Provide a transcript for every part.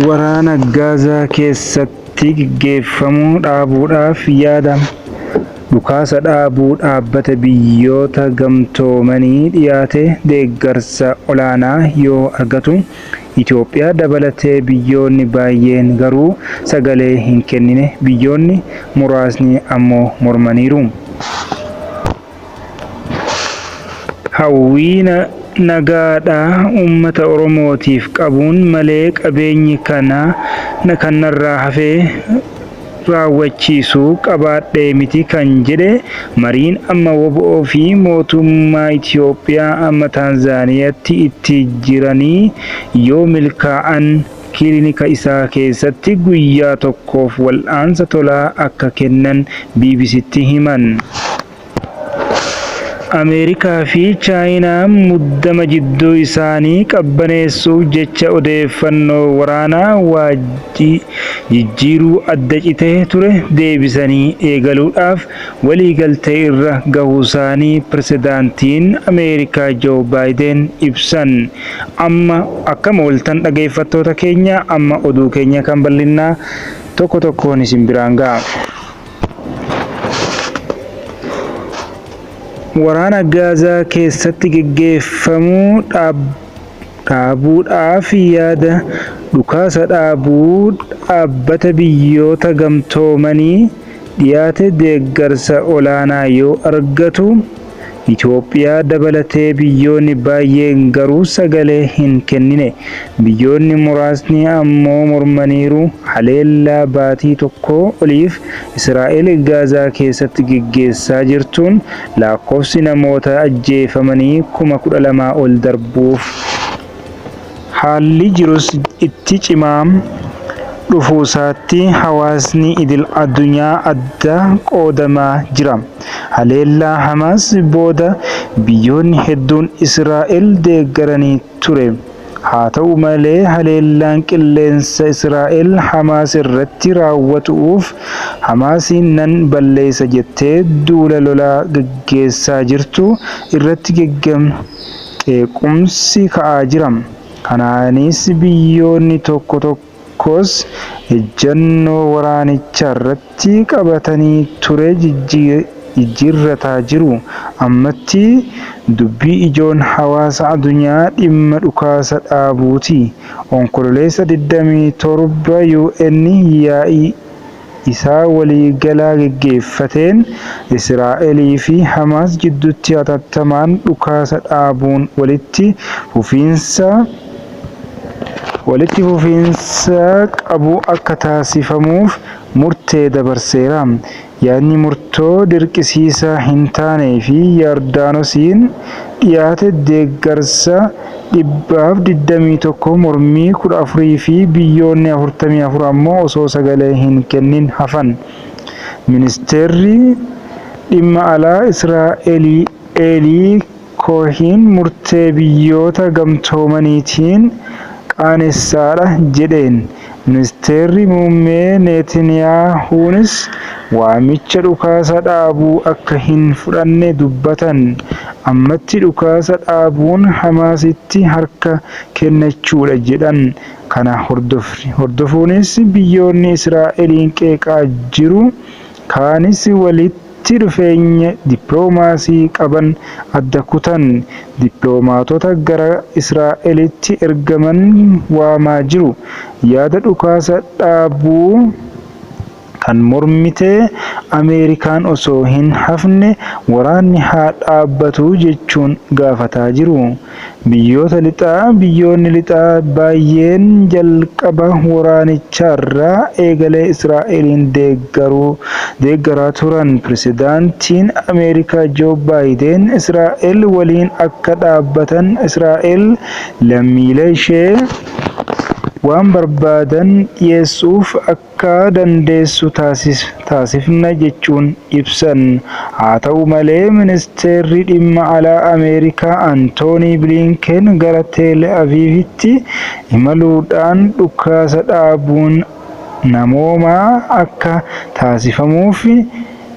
Waraana Gaazaa keessatti geggeeffamu dhaabuudhaaf yaada dhukaasa dhaabuu Dhaabbata Biyyoota Gamtoomanii dhiyaate deeggarsa olaanaa yoo argatu, Itoophiyaa dabalatee biyyoonni baayyeen garuu sagalee hin kennine, biyyoonni muraasni ammoo mormaniiru. Hawwii nagaadha uummata Oromootiif qabuun malee qabeenyi kan narraa hafee raawwachiisu qabaadhee miti kan jedhe mariin amma wbo fi mootummaa Itoophiyaa amma Taanzaaniyaatti itti jiranii yoo milkaa'an kilinika isaa keessatti guyyaa tokkoof wal'aansa tolaa akka kennan BBCtti himan. Ameerikaa fi Chaayinaan muddama jidduu isaanii qabbaneessuuf jecha odeeffannoo waraanaa waal jijjiiruu adda citee ture deebisanii eegaluudhaaf waliigaltee irra gahuusaanii Pirezidaantiin Ameerikaa Joo Baayideen ibsan. Amma akkam ooltan dhageeffattoota keenya amma oduu keenya kan bal'innaa tokko tokkoon isin biraan ga'a. Waraana Gaazaa keessatti geggeeffamu dhaabuudhaaf yaada dhukaasa dhaabuu Dhaabbata Biyyoota Gamtoomanii dhiyaate deeggarsa olaanaa yoo argatu, Itoophiyaa dabalatee biyyoonni baayyeen garuu sagalee hin kennine. Biyyoonni muraasni ammoo mormaniiru. Haleellaa baatii tokkoo oliif Israa'el Gaazaa keessatti geggeessaa jirtuun lakkoofsi namoota ajjeefamanii 12,000 ol darbuuf Haalli jirus itti cimaa dhufuusaatti hawaasni idil-addunyaa adda qoodamaa jira. Haleellaa Hamaas booda biyyoonni hedduun Israa'el deeggaranii ture. Haata'u malee haleellaan qilleensa Israa'el Hamaas irratti raawwatuuf Hamaasiin nan balleessa jettee duula lolaa gaggeessaa jirtu irratti qeequmsi ka'aa jira. Kanaanis biyyoonni tokko tokkos ejjannoo waraanicharratti qabatanii ture jijjiirrataa jiru. Ammatti dubbii ijoon hawaasa addunyaa dhimma dhukaasa dhaabuuti. Onkololeessa 27 UN yaa'ii isaa waliigalaa geggeeffateen Israa'elii fi Hamaas jidduutti hatattamaan dhukaasa dhaabuun walitti fufiinsa walitti fufiinsa qabu akka taasifamuuf murtee dabarseera. Yaadni murtoo dirqisiisaa hin taanee fi Yordaanosiin dhiyaate deeggarsa 121, mormii 14 fi biyyoonni 44 ammoo osoo sagalee hin kennin hafan. Ministeerri Dhimma Alaa Israa'el Eelii Koohiin murtee Biyyoota Gamtoomaniitiin qaanessaadha jedheen. Ministeerri Muummee Neetiniyaahuunis waamicha dhukaasa dhaabuu akka hin fudhanne dubbatan. Ammatti dhukaasa dhaabuun Hamaasitti harka kennachuudha jedhan. Kana hordofuunis biyyoonni Israa'eliin qeeqaa jiru kaanis walitti dhufeenya dippiloomaasii qaban adda kutan, dippiloomaatota gara Israa'elitti ergaman waamaa jiru. Yaada dhukaasa dhaabuu kan mormite Ameerikaan osoo hin hafne waraanni haa dhaabbatu jechuun gaafataa jiru. Biyyoota Lixaa Biyyoonni Lixaa baayyeen jalqaba waraanichaarraa eegalee Israa'eliin deeggaraa turan. Pirezidaantiin Ameerikaa Joo Baayideen Israa'el waliin akka dhaabbatan Israa'el lammiileeshee waan barbaadan dhiyeessuuf akka akka dandeessu taasifna jechuun ibsan. Haata'u malee Ministeerri Dhimma Alaa Ameerikaa Antoonii Biliinkeen gara Teel Aviivitti imaluudhaan dhukaasa dhaabuun namoomaa akka taasifamuuf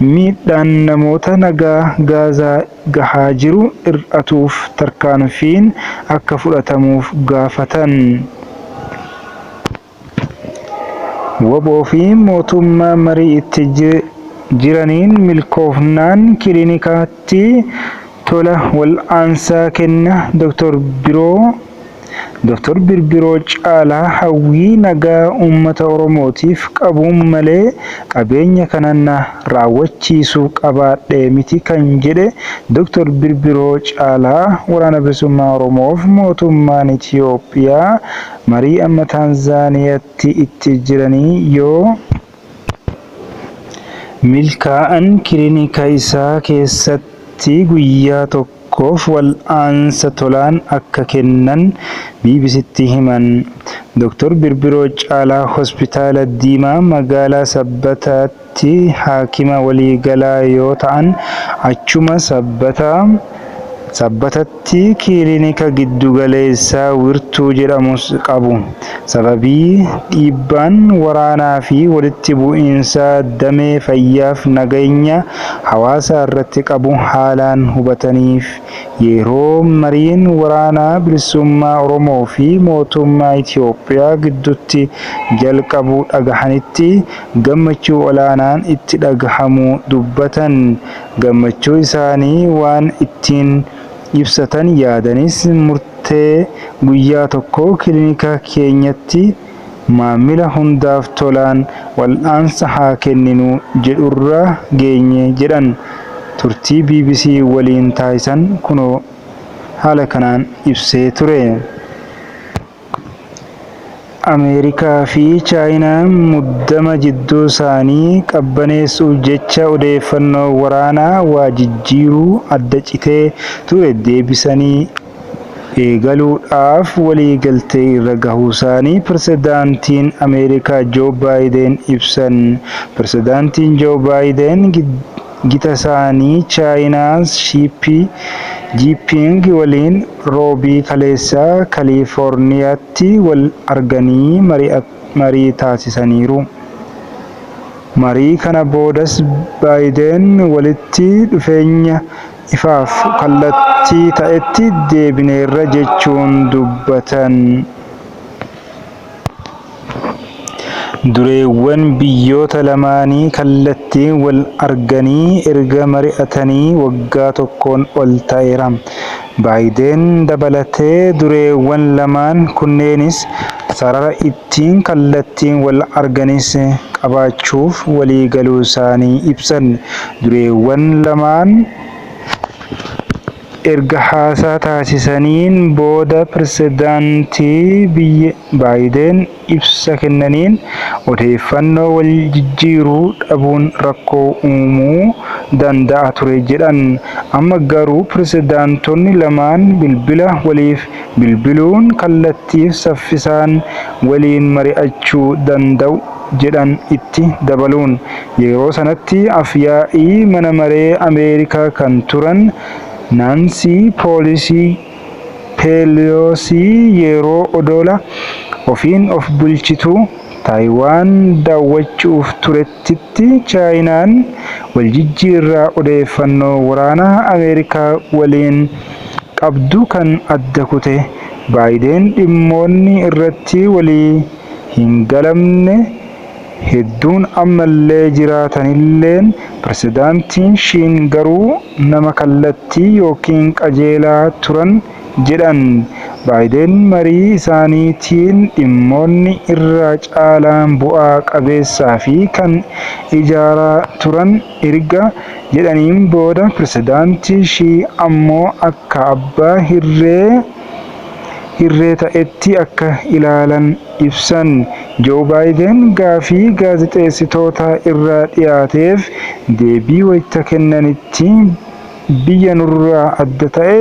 miidhaan namoota nagaa Gaazaa gahaa jiru hir'atuuf tarkaanfiin akka fudhatamuuf gaafatan. Wbo fi mootummaa marii itti jiraniin milkoofnaan kilinikatti tola wal'aansa kenna Dr. Biroo Dr. Birbiroo Caalaa hawwii nagaa uummata Oromootiif qabuun malee qabeenya kana na raawwachiisu qabaadhee miti kan jedhe Dr. Birbiroo Caalaa Waraana Bilisummaa Oromoof mootummaan Itiyoophiyaa marii amma Taanzaaniyaatti itti jiranii yoo milkaa'an kilinika isaa keessatti guyyaa tokkoof wal'aansa tolaan akka kennan BBCtti himan. Dr. Birbiroo Caalaa Hospitaala Diimaa magaalaa Sabbataatti haakima waliigalaa yoo ta'an, achuma Sabbatatti kilinika giddugaleessaa Wirtuu jedhamus qabu. Sababii dhiibbaan waraanaa fi walitti bu'iinsaa damee fayyaaf nageenya hawaasaarratti qabu haalaan hubataniif yeroo mariin Waraana Bilisummaa Oromoo fi mootummaa Itoophiyaa gidduutti jalqabuu dhagahanitti gammachuu olaanaan itti dhagahamuu dubbatan. Gammachuu isaanii waan ittiin ibsatan yaadanis murtee guyyaa tokko kilinika keenyatti maamila hundaaf tolaan wal'aansa haa kenninu jedhurra geenye jedhan. Turtii bbc waliin taasisan kunoo haala kanaan ibsee ture. Ameerikaa fi Chaayinaan muddama jidduusaanii qabbaneessuuf jecha odeeffannoo waraanaa waa jijjiiruu adda citee ture deebisanii eegaluudhaaf waliigaltee irra gahuusaanii Pirezidaantiin Ameerikaa Joo Baayideen ibsan. Pirezidaantiin Joo Baayideen gitasaanii Chaayinaa Shiippii Jiipiing waliin Roobii kaleessaa Kaliifoorniyaatti wal arganii marii taasisaniiru. Marii kana boodas Baayideen walitti dhufeenya ifaaf kallattii ta'etti deebineerra jechuun dubbatan. Dureewwan biyyoota lamaanii kallattiin wal arganii erga mari'atanii waggaa tokkoon ol ta'eera. Baayideen dabalatee dureewwan lamaan kunneenis sarara ittiin kallattiin wal arganis qabaachuuf waliigaluusaanii ibsan. Dureewwan lamaan Erga haasaa taasisaniin booda Pirezidaanti Baayideen ibsa kennaniin, odeeffannoo wal jijjiiruu dhabuun rakkoo uumuu danda'a ture jedhan. Amma garuu pirezidaantonni lamaan bilbila waliif bilbiluun kallattiif saffisaan waliin mari'achuu danda'u jedhan itti dabaluun. Yeroo sanatti af-yaa'ii mana maree Ameerikaa kan turan Naansii Peeloosii yeroo odoola ofiin of bulchitu Taayiwaan daawwachuuf turettitti Chaayinaan waljijjiirraa odeeffannoo waraanaa Ameerikaa waliin qabdu kan adda kute. Baayideen dhimmoonni irratti walii hin galamne hedduun ammallee jiraatanilleen Pirezidaantiin Shiin garuu nama kallattii ykn qajeelaa turan jedhan. Baayideen marii isaaniitiin dhimmoonni irra caalaan bu'aa qabeessaa fi kan ijaaraa turan erga jedhaniin booda Pirezidaanti Shii ammoo akka abbaa hirree hirree ta'etti akka ilaalan ibsan. Joo Baayiden gaafii gaazexeessitoota irraa dhiyaateef deebii wayita kennanitti biyya nurraa adda ta'e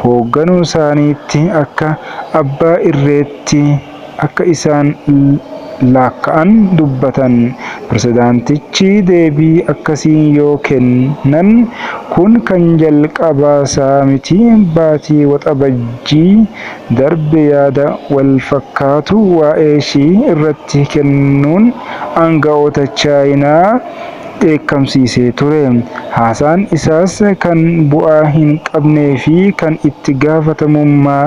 hoogganuusaaniitti akka abbaa irreetti akka isaan laakka'an dubbatan. Pirezidaantichi deebii akkasii yoo kennan kun kan jalqabaasaa miti. Baatii Waxabajjii darbe yaada walfakkaatu waa'ee Shii irratti kennuun aanga'oota Chaayinaa dheekkamsiisee ture. Haasaan isaas kan bu'aa hin qabnee fi kan itti gaafatamummaa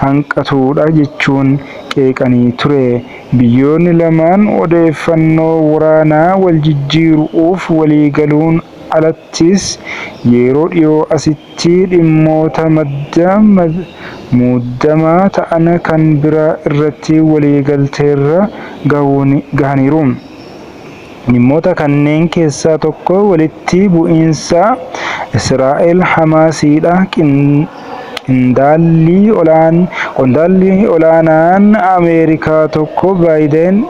hanqatudha jechuun qeeqanii ture. Biyyoonni lamaan odeeffannoo waraanaa waljijjiiruuf waliigaluun alattis yeroo dhiyoo asitti dhimmoota madda muddamaa ta'an kan biraa irratti waliigalteerra gahaniiru. Dhimmoota kanneen keessaa tokko walitti bu'iinsa Israa'el Hamaasiidha. Qondaalli olaanaan Ameerikaa tokko Baayiden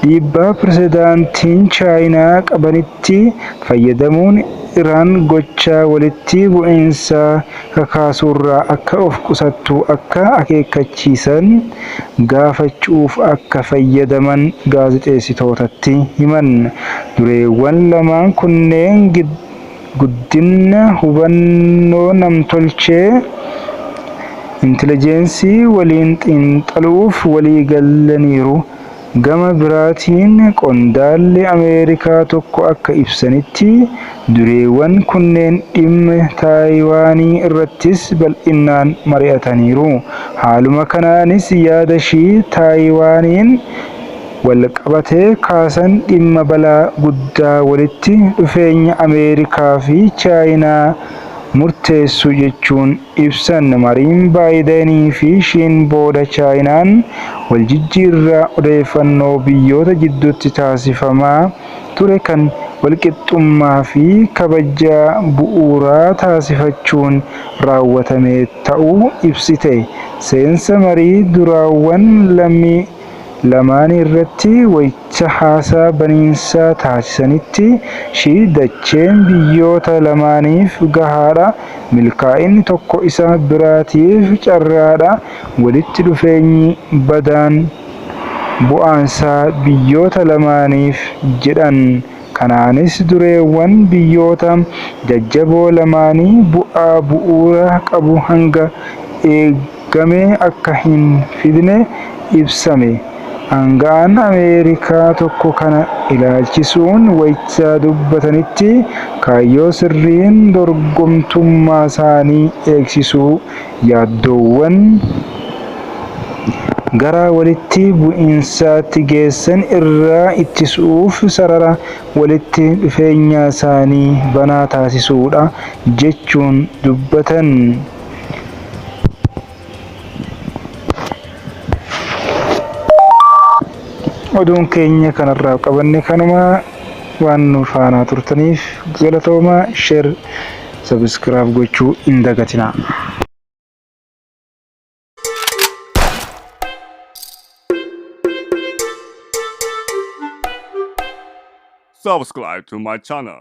dhiibbaa pirezidaantiin Chaayinaa qabanitti fayyadamuun Iraan gochaa walitti bu'iinsa kakaasuurraa akka of qusattu akka akeekkachiisan gaafachuuf akka fayyadaman gaazexeessitootatti himan. Dureewwan lamaan kunneen guddina hubannoo namtolchee intelejeensii waliin xiinxaluuf waliigalaniiru. Gama biraatiin qondaalli Ameerikaa tokko akka ibsanitti, dureewwan kunneen dhimma Taayiwaanii irrattis bal'inaan mari'ataniiru. Haaluma kanaanis yaada Shii Taayiwaaniin walqabatee kaasan dhimma balaa guddaa walitti dhufeenya Ameerikaa fi Chaayinaa murteessu jechuun ibsan. Mariin Baayidenii fi Shiin booda Chaayinaan waljijjiirraa odeeffannoo biyyoota jidduutti taasifamaa ture kan walqixxummaa fi kabajaa bu'uura taasifachuun raawwatame ta'uu ibsite. Seensa marii duraawwan lamaaniirratti wayita haasaa baniinsaa taasisanitti Shi dacheen biyyoota lamaaniif gahaadha, milkaa'inni tokko isa biraatiif carraadha, walitti dhufeenyi badaan bu'aansaa biyyoota lamaaniif jedhan. Kanaanis dureewwan biyyoota jajjaboo lamaanii bu'aa bu'uura qabu hanga eegame akka hin fidne ibsame. Aanga'aan Ameerikaa tokko kana ilaalchisuun wayita dubbatanitti kaayyoo sirriin dorgomtummaasaanii eegsisuu, yaaddoowwan gara walitti bu'insaatti geessan irraa ittisuuf sarara walitti dhufeenyasaanii banaa taasisuudha jechuun dubbatan. Oduun keenya kanarraa qabanne kanuma. Waan nu faanaa turtaniif galatoomaa. Share, subscribe gochuu hin dagatinaa. Subscribe to my channel.